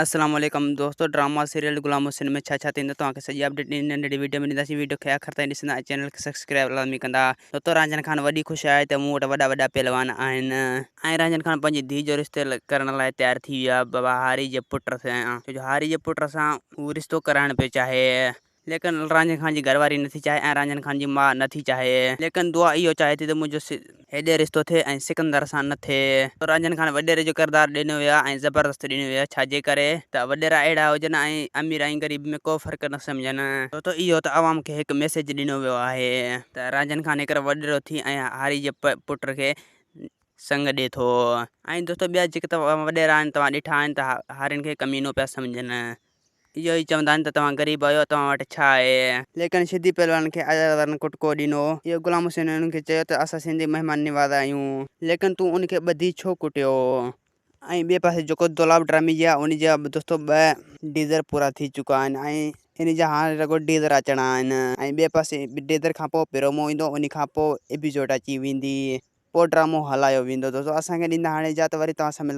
السلام عليڪم دوستو ڊراما سيريل غلام حسين ۾ ڇا ڇا ٿيندو توهان کي سڄي اپڊيٽ ان ننڍڙي ويڊيو ۾ ڏينداسين ويڊيو کي آخر تائين ڏسندا ۽ چينل کي سبسڪرائب لازمي ڪندا دوستو رانجهن خان وڏي خوش آهي ته مون وٽ وڏا وڏا پهلوان آهن ۽ رانجهن خان پنهنجي ڌيء جو رشتو ڪرڻ لاء تيار ٿي ويو آهي بابا هاري جي پٽ سان ڇو جو هاري جي پٽ سان هو رشتو ڪرائڻ پيو چاهي ليڪن رانجهن خان جي گهر واري نٿي چاهي ۽ رانجهن خان جي ماء نٿي چاهي. ليڪن دعا اهو چاهي ٿي ته منهنجو هيڏي رشتو ٿئي ۽ سڪندر سان نه ٿئي. رانجهن خان وڏيري جو ڪردار ڏنو ويو آهي ۽ زبردست ڏنو ويو آهي ڇا جي ڪري ته وڏيرا اهڙا هجن ۽ امير ۽ غريب ۾ ڪو فرق نه سمجهن. ڇو ته اهو ته عوام کي هڪ ميسيج ڏنو ويو آهي ته رانجهن خان هيڪر وڏيرو ٿي ۽ هاري جي پٽ کي سڱ ڏي ٿو. ۽ دوستو ٻيا جيڪي وڏيرا آهن توهان ڏٺا آهن ته هارين کي ڪمينو پيا سمجهن. اهو ئي چوندا آهن ته توهان غريب آهيو، توهان وٽ ڇا آهي؟ ليڪن شيدي پهلوانن کي آزاد وارن ڪٽڪو ڏنو. اهو غلام حسين انهن کي چيو ته اسان سنڌي مهمان نواز آهيون. ليڪن تون ان کي ٻڌي ڇو ڪٽيو؟ ۽ ٻئي پاسي جيڪو دولاب ڊرامي جي آهي ان جا به دوستو ٻه ڊيزر پورا ٿي چڪا آهن ۽ ان جا هاڻي رڳو ڊيزر اچڻا آهن ۽ ٻئي پاسي ڊيزر کان پوء پرومو ايندو ان کان پوء ايپيسوڊ اچي ويندي پوء ڊرامو هلايو ويندو دوستو اسان کي ڏيندا هاڻي اجازت وري توهان سان ملنداسين.